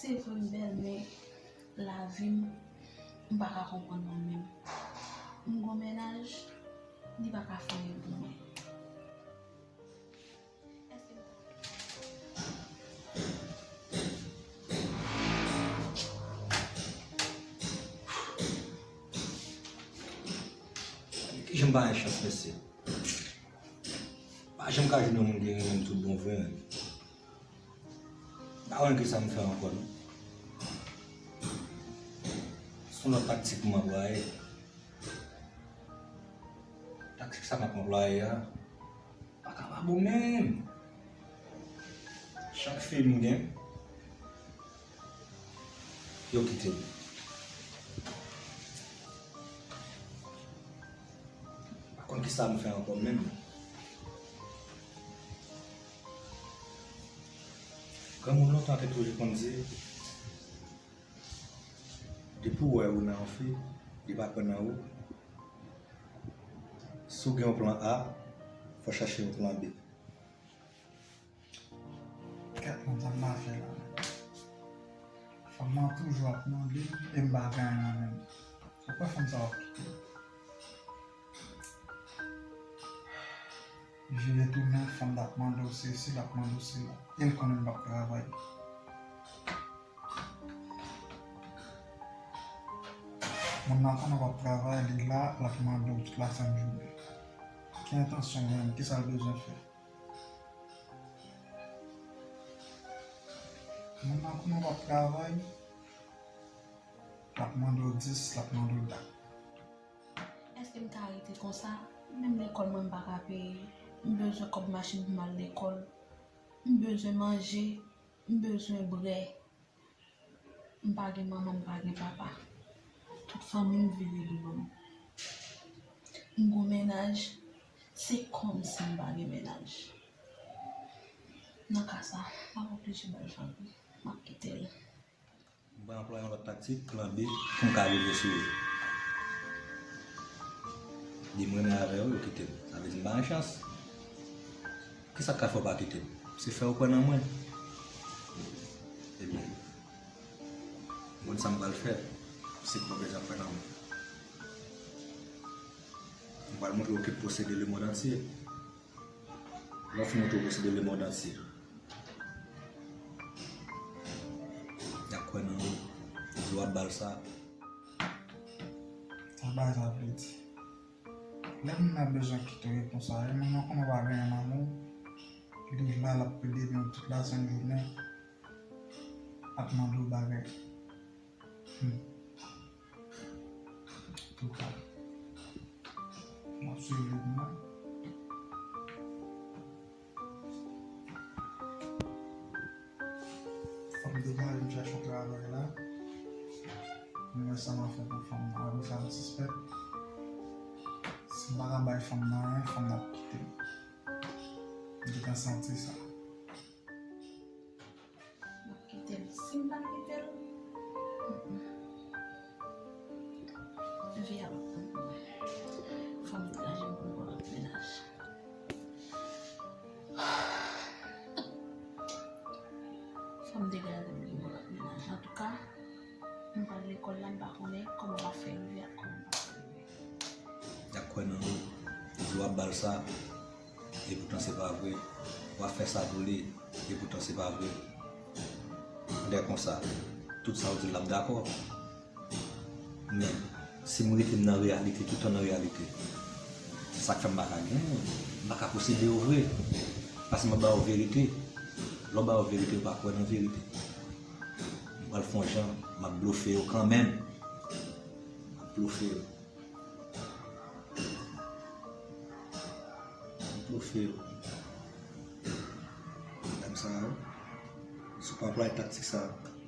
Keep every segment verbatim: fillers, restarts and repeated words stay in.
Se vre m bèl, men lavi m, m pa ka konprann mwen menm. M gon mennaj, li pa ka fè anyen pou mwen. Kijan m pa gen chans, mesye? Pa janm ka jwenn yon moun ki renmen m tout bon vre, menm. M pa konn kisa m fè ankò, non. Se yon lòt taktik m anplwaye. Taktik sa m ap anplwaye a, pa ka pa bon menm. Chak fi m gen, yo kite m. Pa konn kisa m fè ankò menm. Granmoun lontan te toujou konn di, depi w wè ou nan yon fi, li pa kwè nan ou. Si w gen yon plan A, fò w chache yon plan B. Gad fanm sa m pa fè la. Fanm nan toujou ap mande m e m pa gen anyen nan men m. Ou kwè fanm sa w ap kite? Vire tounen, fanm t ap mande w sesi, l ap mande w sela. E l konnen m p ap travay. Moun nan konnen w ap travay, li la, l ap mande w tout lasent jounen. Ki entansyon w menm? Kisa l bezwen fè? Moun nan konnen w ap travay, l ap mande w dis, l ap mande w dat. Èske m ka rete konsa? Menm lekòl mwen m pa ka peye. M bezwen kòb machin pou m al lekòl. M bezwen manje. M bezwen brè. M pa gen manman, m pa gen papa. Tout fanmi m vire do ban m. M gon mennaj, se kòmsi m pa gen mennaj. Nan ka sa, m ap oblije ba l vag wi. M ap kite l. M pral anplwaye yon lòt taktik, plan B, pou m ka rive sou yo. Di m renmen avè yo, yo kite m. Sa vle di m pa gen chans. Kisa k ka fè w pa kite m? Se fè w kwè nan mwen. Ebyen, m konn sa m pral fè. Se k w bezwen kwè nan mwen. M pral montre w ke posede lemonn antye. Lè w fin montre w posede lemonn antye, y ap kwè nan ou. Di w ap ba l sa. Sa bagay sa vle di? Lè moun nan bezwen kite w, e konsa, e moun nan konnen w pa gen anyen nan men w, li la, l ap plede men w tout lasent jounen, ap mande w bagay. Hmm. Antouka, m ap swiv li pou mwen. Fò m degaje m chache yon travay la. M wè sa m a fè pou fanm nan. Apre sa, m sispèk. Si m pa ka bay fanm nan anyen, fanm nan ap kite m. M gentan santi sa. M ap kite l. Si m pa kite l, mm, mm, vi a p ap bon pou mwen. Fò m degaje m pou m pran lòt mennaj. Fò m degaje m pou m pran lòt mennaj. Antouka, m pral lekòl la, m pa konnen kòman m ap fè rive ak kòman m ap fè rive. Y ap kwè nan ou. Di w ap ba l sa. Epoutan se pa vre. W ap fè sa pou li. Epoutan se pa vre. Lè konsa, tout sa w di l, l ap dakò. Men, si m rete m nan reyalite, toutan nan reyalite, se sa k fè m pa ka genyen. M pa ka posede w vre. Paske m ap ba w verite. Lè w ba w verite, w pa kwè nan verite. M pral fè yon jan, m ap blofe yo kanmenm. M ap blofe yo. Blofe yo. Nèg sa yo, si w pa anplwaye taktik sa,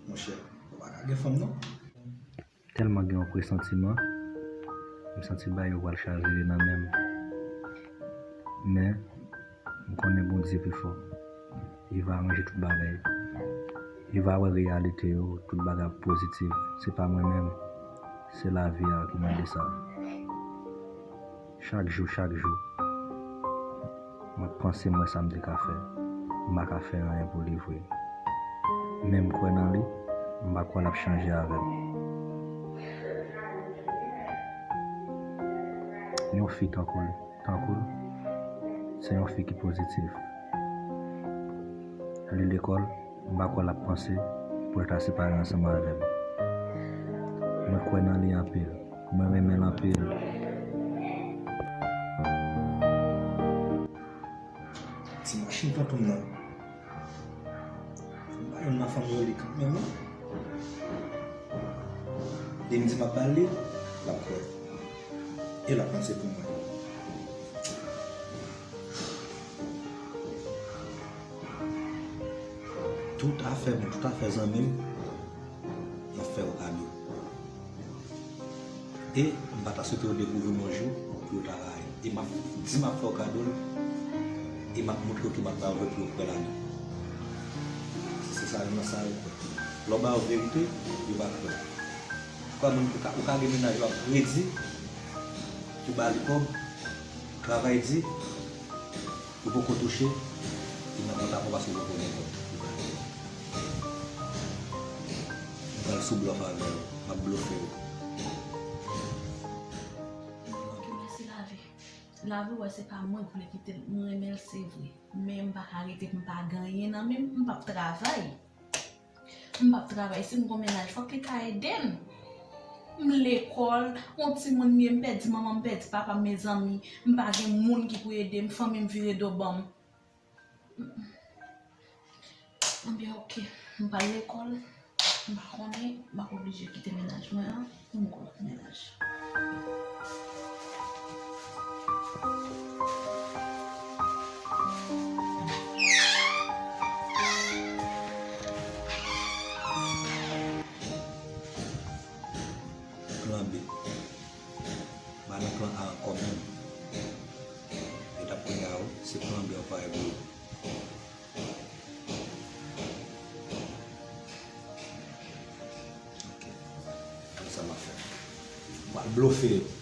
monchè, ou pa ka gen fanm non. Tèlman gen yon presantiman, m santi bagay yo pral chaje nan men m. Men, m konnen Bondye pi fò. Li va ranje tout bagay. Li va wè reyalite yo, tout bagay ap pozitif. Se pa mwen menm, se lavi a ki mande sa. Chak jou, chak jou, m ap panse m wè sa m te ka fè. M pa ka fè anyen pou li vre. Men m kwè nan li, m pa kwè l ap chanje avè m. Yon fi tankou l, tankou l, se yon fi ki pozitif. Li lekòl, m pa kwè l ap panse pou l ta separe ansanm avè m. Mwen kwè nan li anpil. Mwen renmen l anpil. Ti machin tonton m nan. Fò m ba youn nan fanm yo li kanmenm, wi. Depi m di m ap ba l li, l ap kwè. E l ap panse pou mwen. Tout afè mwen, tout afè zanmi m, m ap fè yo kado. E m pa ta swete yo dekouvri m yon jou pou yo ta rayi. E m ap di m ap fè yo kado l, e m ap montre yo ke m ap ba yo vre pou yo kwè ladan. Se sa, nan sa yo kwè. Lè w ba yo verite, yo pa kwè. Kòm moun ou ka, ou ka gen mennaj w ap redi, ou ba li kòb, travay di, ou poko touche, li nan kont a kò paske ou poko gen kòb. Ou ka gen. M pral sou blòf avè w, m ap blofe w. Ok, mèsi lavi. Lavi, w wè se pa mwen k vle kite l, m renmen l se vre. Men m pa ka rete pou m pa gen anyen nan men m, m p ap travay. M p ap travay, si m gon mennaj, fòk li ka ede m. M lekòl, yon timoun m ye, m pèdi manman m, m pèdi papa m, mezanmi, m pa gen moun ki pou ede m, fanmi m vire do ban m. Ebyen, ok, m pral lekòl, m pa konnen, m ap oblije kite mennaj mwen an. M gon lòt mennaj. Plan B. Pa nan plan A ankò menm. Yo t ap kounye a, wi, se plan B yo pare pou yo. Ok. Sa m ap fè. M pral blofe yo.